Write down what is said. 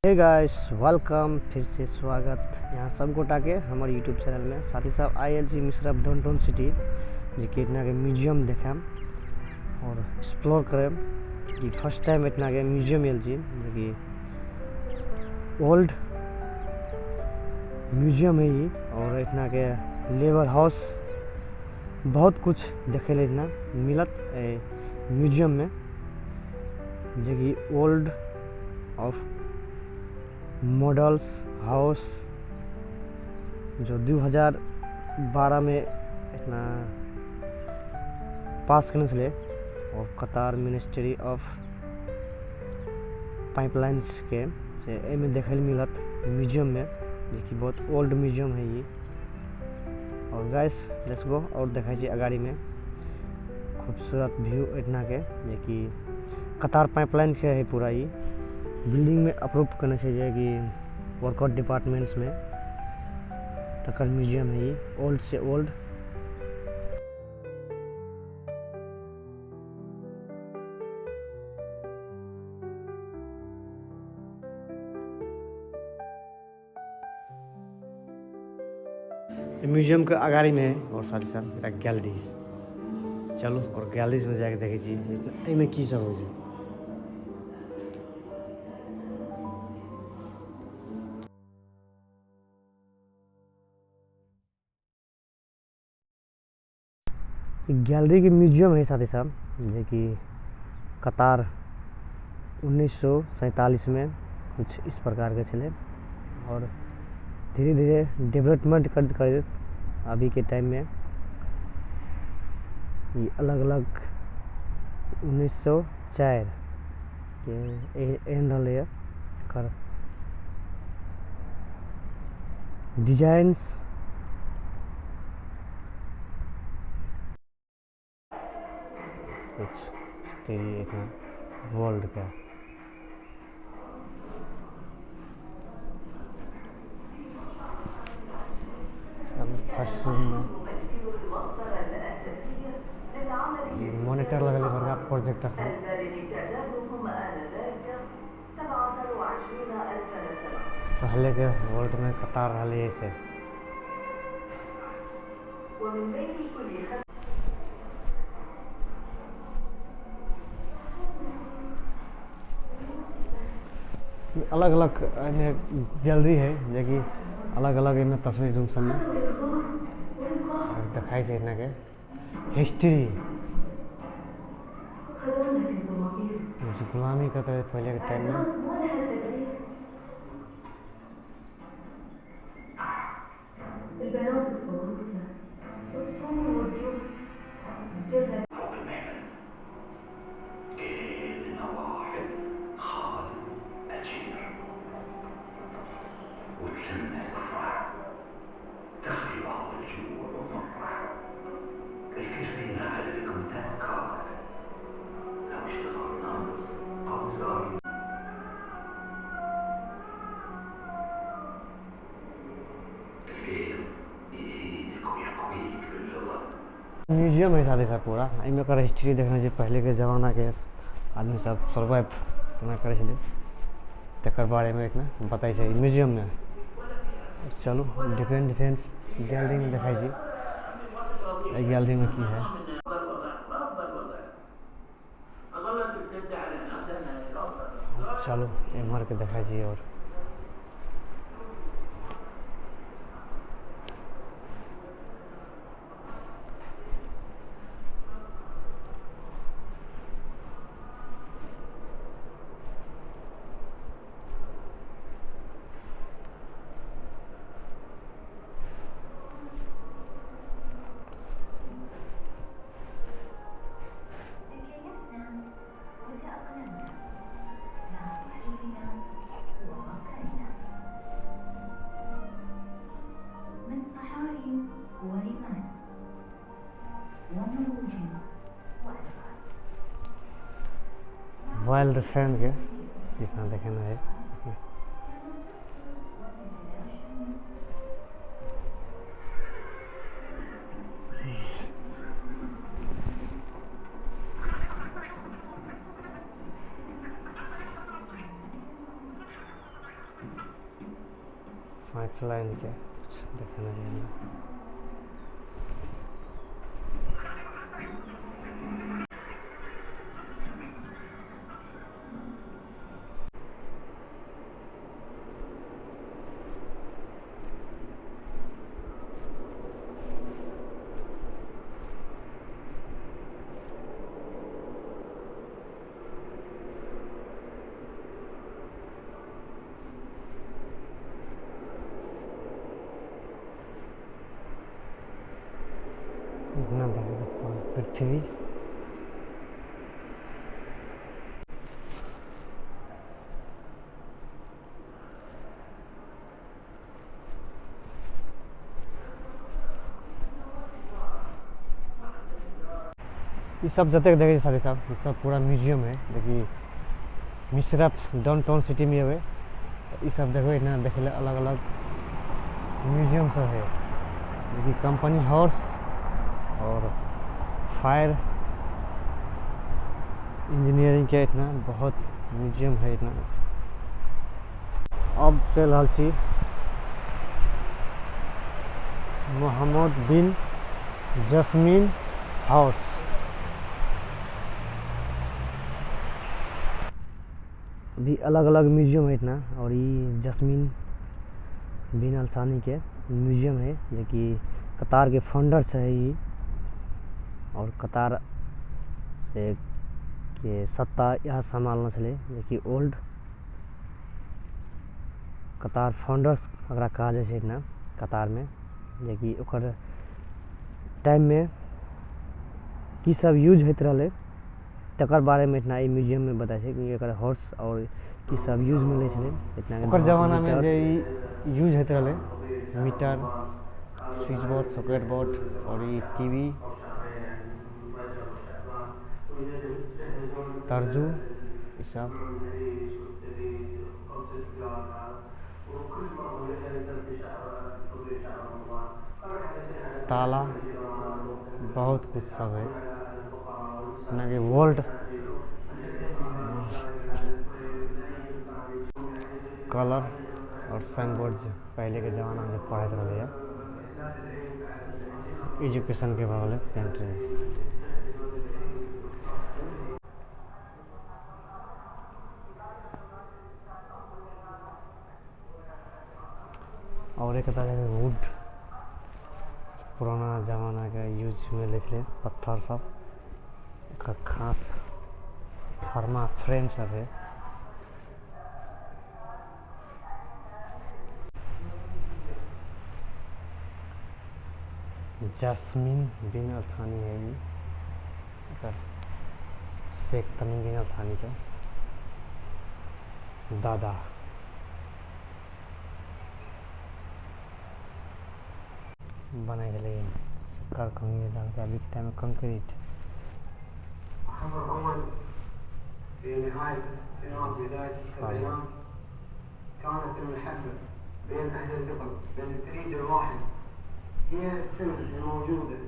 Hey guys welcome, फिर से स्वागत यहाँ सब गोटा के हमारे यूट्यूब चैनल में। साथ ही साथ आयल छी मिश्रा डाउनटाउन सिटी, जे कि इतना के म्यूजियम देखेम और एक्सप्लोर करेम कि फर्स्ट टाइम इतना के म्यूजियम आयल छी, जे कि ओल्ड म्यूजियम है ये। और इतना के लेबर हाउस बहुत कुछ देखे ले इतना मिलत ए म्यूजियम में, जे कि ओल्ड ऑफ मॉडल्स हाउस जो 2012 में इतना पास करने छलै और कतार मिनिस्ट्री ऑफ पाइपलाइंस के से एहिमे देखै लए मिलत म्यूजियम में, जे कि बहुत ओल्ड म्यूजियम है ये। और गाइस let's go और देखै छी अगाड़ी में खूबसूरत व्यू इतना के, जे कि कतार पाइपलाइन के है पूरा ये बिल्डिंग में अप्रूव करने से जे कि वर्कआउट डिपार्टमेंट्स में तकर म्यूजियम है ये, ओल्ड से ओल्ड। म्यूजियम के अगाड़ी में है और साथ ही साथ एक गैलरीज। चलू और गैलरीज में जाके देखै छी एहिमे की सब होइ छै। गैलरी के म्यूजियम है साथ ही साथ, जे कि कतार 1947 में कुछ इस प्रकार के छलै और धीरे धीरे डेवलपमेंट करते करते अभी के टाइम में ये अलग अलग 1904 के एहन रहलै एकर डिजाइंस। कुछ स्त्री वर्ल्ड के फर्स्ट रूम में मॉनिटर लगल है बड़का प्रोजेक्टर सब। पहले के वर्ल्ड में कतार रहा ऐसे। अलग अलग गैलरी है, जे कि अलग अलग एहिमे तस्वीर रूम सब में देखाई छै एना के हिस्ट्री गुलामी के तो पहले के टाइम में। म्यूजियम है साथ ही साथ पूरा एहिमे एकर हिस्ट्री देखने छी, पहले के जमाना के आदमी सब सर्वाइव केना करै छलै तकर बारे में एकना बताइ छै म्यूजियम में। चलू डिफरेंट डिफरेंट गैलरी में देखाइ छी, एहि गैलरी में की है। चलू एम्हर के देखाइ छी। और वाइल्ड फैन के जितना देखना है। पाइपलाइन के देखना चाहिए। इतना देखो पृथ्वी। ये सब जतेक देखे सारे सब, ये सब पूरा म्यूजियम है। देखिए मिश्रफ डाउनटाउन सिटी में है। ये सब देखो इतना देखे अलग अलग म्यूजियम सब है। देखिए कंपनी हाउस और फायर इंजीनियरिंग के इतना बहुत म्यूजियम है इतना। अब चल रहा छी मोहम्मद बिन जस्मीन हाउस। अभी अलग अलग म्यूजियम है इतना। और ये जस्मीन बिन अल-सानी के म्यूजियम है, जो कि कतार के फाउंडर्स है ये। और कतार से के सत्ता यहाँ संभालना छलै, जो कि ओल्ड कतार फाउंडर्स अगरा कहा जाइ छै इतना कतार में। जे कि ओकर टाइम में की सब यूज होइत रहलै तकर बारे में इतना ई म्यूजियम में बताइ छै कि एकर हॉर्स और की सब यूज में लै छलै इतना। ओकर जमाना में जे ई यूज होइत रहलै meter, switch board, socket board और ई टीवी, तर्जू, ई सब। ताला, बहुत कुछ सब है ना कि वोल्ट कलर और साइन बोर्ड पहले के जमाना में पढ़ाते रहे एजुकेशन के बगल पेंट रहे। और एक वुड पुराना जमाना के यूज में ले छलै पत्थर सब, एकर खास फर्मा फ्रेम सब है। जैस्मिन बिन अल-थानी है ये, शेख तमीम बिन अल-थानी के दादा। बनाए छलै शक्कर कंक्रीट डाल के, अभी के टाइम में कंक्रीट। في نهاية الستينات بداية السبعينات كانت المحبة بين أهل القطر بين الفريج الواحد هي السمة الموجودة